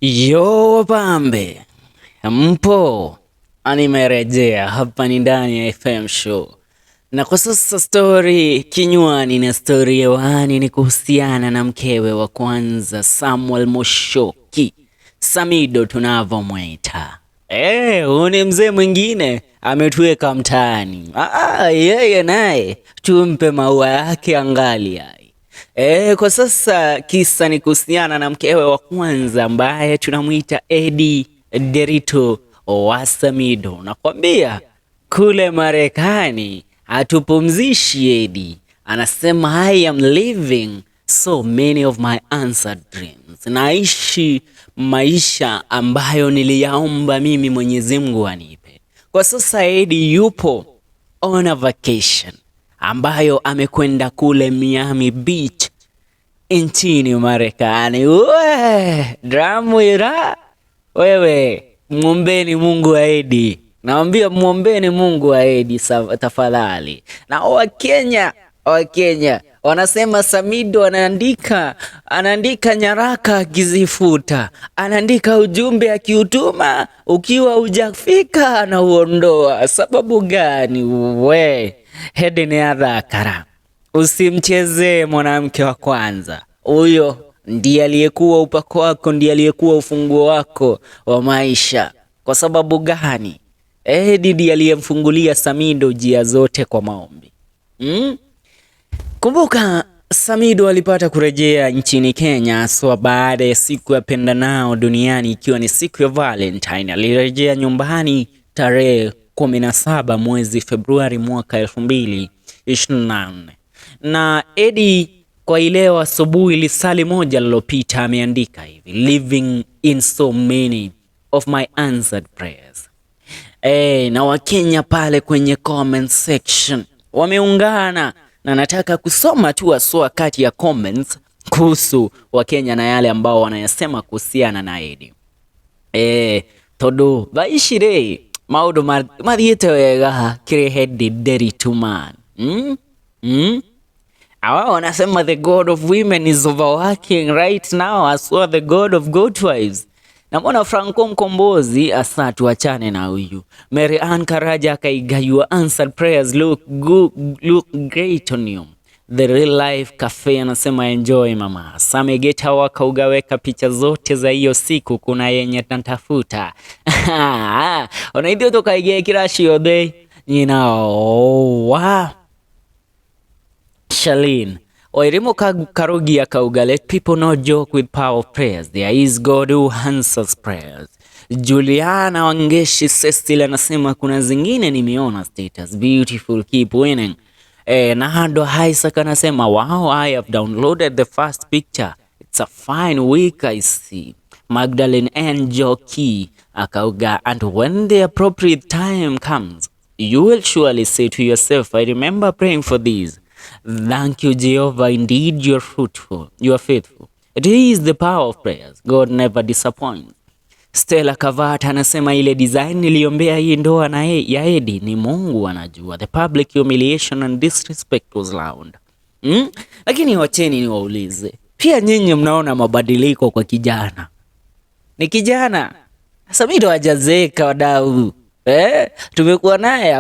Yo pambe mpo, nimerejea hapa, ni ndani ya FM Show, na kwa sasa stori kinywani na stori hewani ni kuhusiana na mkewe wa kwanza Samuel Moshoki, Samido tunavyomwita. Huyu ni mzee mwingine ametuweka mtaani. Yeye naye tumpe maua yake angali hai. Kwa sasa kisa ni kuhusiana na mkewe wa kwanza ambaye tunamwita Eddie Derito wa Samido. Nakwambia kule Marekani hatupumzishi Eddie. Anasema, "I am living so many of my answered dreams." Naishi maisha ambayo niliyaomba mimi Mwenyezi Mungu anipe. Kwa sasa Eddie yupo on a vacation ambayo amekwenda kule Miami Beach nchini Marekani. We, Dramwira wewe, mwombeni Mungu wa Eddie, nawambia mwombeni Mungu wa Eddie tafadhali. Na Wakenya wanasema Samido anaandika nyaraka akizifuta, anaandika ujumbe akiutuma, ukiwa hujafika anauondoa. Sababu gani? We hede ni adhakara, usimchezee mwanamke wa kwanza. Huyo ndiye aliyekuwa upako wako, ndiye aliyekuwa ufunguo wako wa maisha. Kwa sababu gani? Eddie ndiye aliyemfungulia Samido njia zote kwa maombi. Kumbuka Samido alipata kurejea nchini Kenya haswa baada ya siku ya pendanao duniani ikiwa ni siku ya Valentine. Alirejea nyumbani tarehe 17 mwezi Februari mwaka 2024. Na Eddie kwa ileo asubuhi lisali moja lilopita ameandika hivi: "Living in so many of my answered prayers." Na Wakenya pale kwenye comment section wameungana na nataka kusoma tu haswa kati ya comments kuhusu Wakenya na yale ambao wanayasema kuhusiana na Eddie. Tondu thaa ici rĩ maũndũ mathiĩte wega kĩrĩ Eddie Nderitu man. Awa wanasema the god of women is overworking right now, aswa the god of good wives. Namwona Franco Mkombozi asa tuachane na huyu. Mary Ann Karaja akaiga, "Your answered prayers look good, look great on you." The Real Life Cafe anasema, "Enjoy, mama." Samegeta wakaugaweka picha zote za hiyo siku, kuna yenye natafuta. Ona ithuĩ tũkaigĩkĩra ciothe nyina wa Shalin. Wairimu Karugi akauga, "Let people not joke with power of prayers. There is God who answers prayers." Juliana Wangeshi Cecil anasema, "Kuna zingine nimeona status. Beautiful, keep winning." Nado Isaac anasema, "Wow, I have downloaded the first picture. It's a fine week I see." Magdalene N. Joki akauga, "And when the appropriate time comes, you will surely say to yourself, 'I remember praying for this. Thank you, Jehovah. Indeed, you are fruitful. You are faithful.' It is the power of prayers. God never disappoints." Stella Kavata anasema, "Ile design niliombea hii ndoa na ya Eddie ni Mungu anajua. The public humiliation and disrespect was loud." Lakini wacheni niwaulize pia, nyinyi mnaona mabadiliko kwa kijana? Ni kijana Samido hajazeeka, wadau. Tumekuwa naye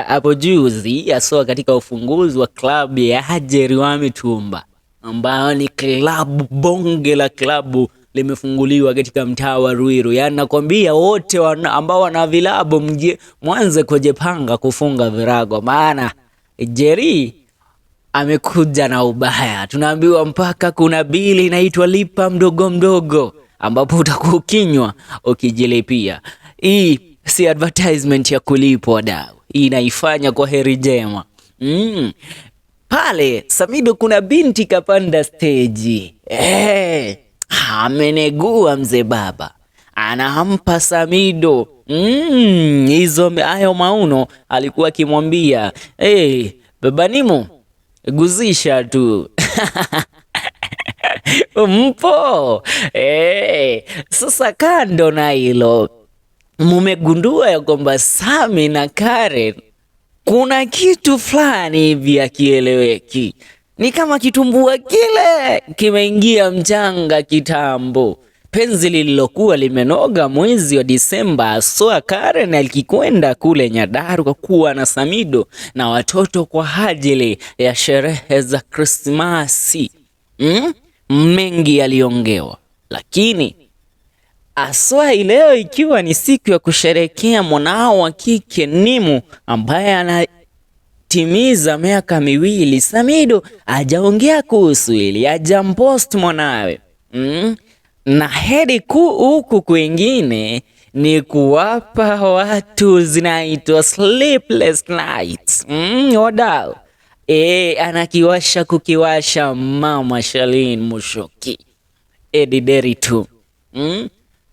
hapo juzi haswa katika ufunguzi wa klabu ya Ajeri wa Mitumba ambayo ni klabu bonge la klabu limefunguliwa katika mtaa wa Ruiru. Yaani nakwambia wote ambao wana vilabu mwanze kujipanga kufunga virago, maana Jerry amekuja na ubaya. Tunaambiwa mpaka kuna bili inaitwa lipa mdogo mdogo, ambapo utakuwa ukinywa ukijilipia. Hii si advertisement ya kulipwa dau, hii inaifanya kwa heri njema. Pale Samido kuna binti kapanda stage, amenegua mzee baba, anampa Samido hizo hayo mauno, alikuwa akimwambia, "Hey, baba Nimo, guzisha tu." Mpo? Sasa kando na hilo, mumegundua ya kwamba Sami na Karen kuna kitu fulani hivi akieleweki, ni kama kitumbua kile kimeingia mchanga kitambo. Penzi lililokuwa limenoga mwezi wa Disemba, Soa Karen alikikwenda kule Nyandarua kuwa na Samidoh na watoto kwa ajili ya sherehe za Krismasi. Mengi yaliongewa, lakini aswa leo ikiwa ni siku ya kusherekea mwanao wa kike Nimu ambaye anatimiza miaka 2, Samidoh hajaongea kuhusu hili, hajampost mwanawe. Na heri kuu huku kwingine ni kuwapa watu zinaitwa sleepless nights. Wadau. Anakiwasha kukiwasha mama Charlene Mushoki. Eddie Nderitu.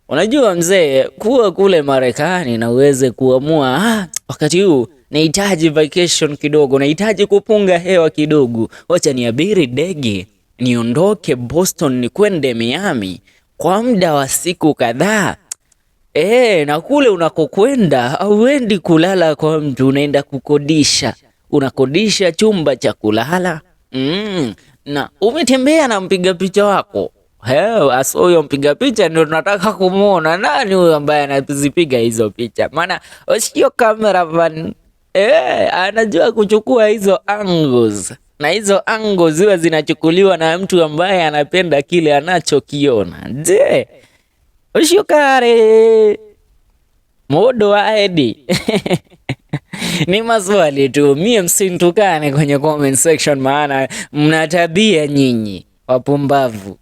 Unajua mzee, kuwa kule Marekani na uweze kuamua, wakati huu nahitaji vacation kidogo, nahitaji kupunga hewa kidogo, wacha niabiri ndege niondoke Boston nikwende Miami kwa muda wa siku kadhaa. Na kule unakokwenda hauendi kulala kwa mtu, unaenda kukodisha. Unakodisha chumba cha kulala. Na umetembea na mpiga picha wako. Aso huyo mpiga picha ndio tunataka kumuona. Nani huyo ambaye anazipiga hizo picha? Maana sio cameraman. Anajua kuchukua hizo angles. Na hizo angles ziwe zinachukuliwa na mtu ambaye anapenda kile anachokiona. Je, ushukare modo wa Eddie? Ni maswali tu, mie msintukane kwenye comment section, maana mna tabia nyinyi wapumbavu.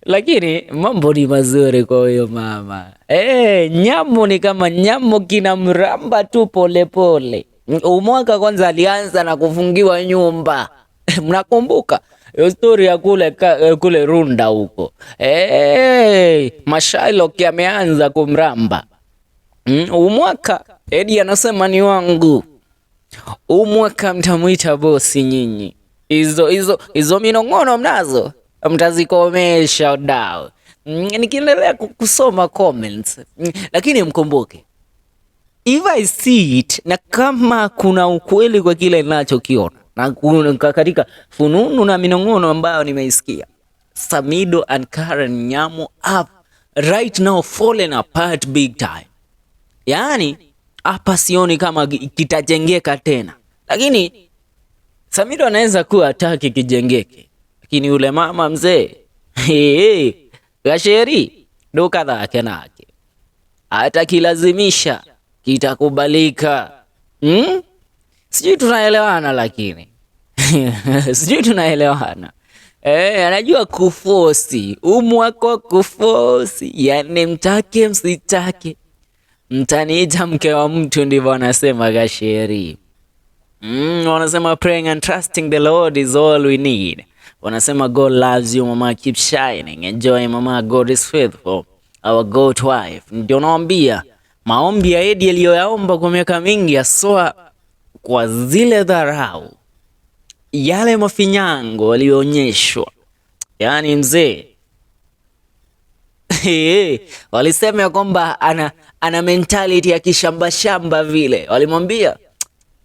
Lakini mambo ni mazuri kwa huyo mama. Nyamu ni kama nyamu kina mramba tu polepole. Umwaka kwanza alianza na kufungiwa nyumba. Mnakumbuka hiyo story ya kule Runda huko. Mashailok yameanza kumramba. Umwaka Eddie anasema ni wangu. Umwaka mtamuita bosi nyinyi. Hizo minong'ono mnazo mtazikomesha dao. Nikiendelea kusoma comments. Lakini mkumbuke, if I see it, na kama kuna ukweli kwa kile ninachokiona na katika fununu na minong'ono ambayo nimeisikia, Samidoh and Karen Nyamu have right now fallen apart big time. Yaani hapa sioni kama kitajengeka tena, lakini Samidoh anaweza kuwa hataki kijengeke, lakini yule mama mzee, hey, Gasheri duka dhake nake atakilazimisha kitakubalika. Sijui tunaelewana, lakini sijui tunaelewana. Anajua kufosi umwako kufosi, yani mtake msitake mtaniita mke wa mtu, ndivyo anasema Gasheri. Wanasema praying and trusting the Lord is all we need. Wanasema God loves you mama, keep shining. Enjoy mama, God is faithful. Our God wife. Ndio naambia maombi ya Eddie aliyoyaomba kwa miaka mingi asoa kwa zile dharau, yale mafinyango aliyoonyeshwa. Yaani mzee walisema ya kwamba ana mentality ya kishamba shamba vile. Walimwambia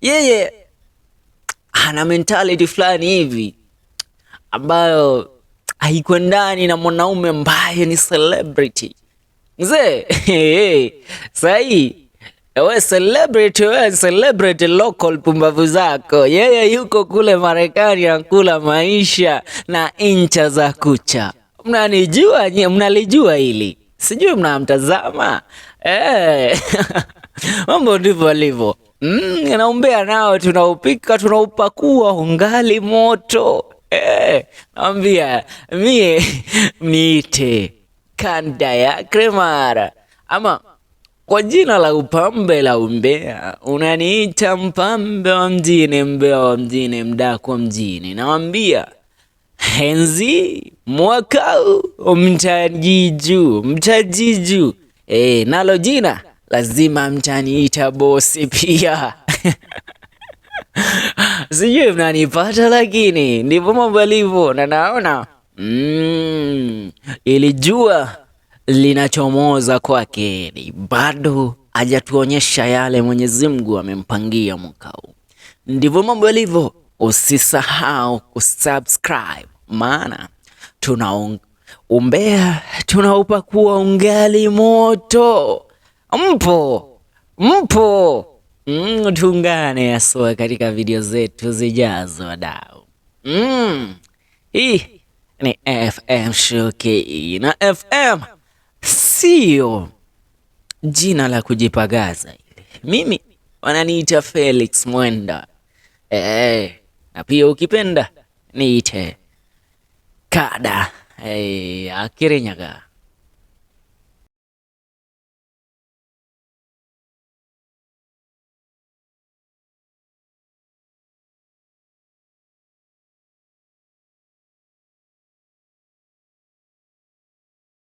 yeye ana mentality fulani hivi ambayo haikwendani na mwanaume ambaye ni celebrity. Mzee, sahi we celebrity, we celebrity local pumbavu zako. Yeye yuko kule Marekani anakula maisha na incha za kucha. Mnanijua nyie, mnalijua hili. Sijui mnamtazama. Mambo ndivyo alivyo. Naombea nao tunaupika, tunaupakua ungali moto. Naambia mie mniite kanda ya Kremara ama kwa jina la upambe la umbea unaniita mpambe wa mjini, mbea wa mjini, mdaku wa mjini. Nawambia henzi mwakau mtajiju, mtajiju. Nalo jina lazima mtaniita bosi pia. Sijui mnanipata, lakini ndivyo mambo yalivyo, na naona ili jua linachomoza kwake ni bado hajatuonyesha yale Mwenyezi Mungu amempangia mwaka huu. Ndivyo mambo yalivyo. Usisahau kusubscribe, maana Umbea tunaupakua ungali moto. Mpo mpo. Tuungane haswa katika video zetu zijazo wadau. Hii ni FM Show KE, na FM sio jina la kujipagaza ile. Mimi wananiita Felix Mwenda. Na pia ukipenda niite Kada. Akirinyaga.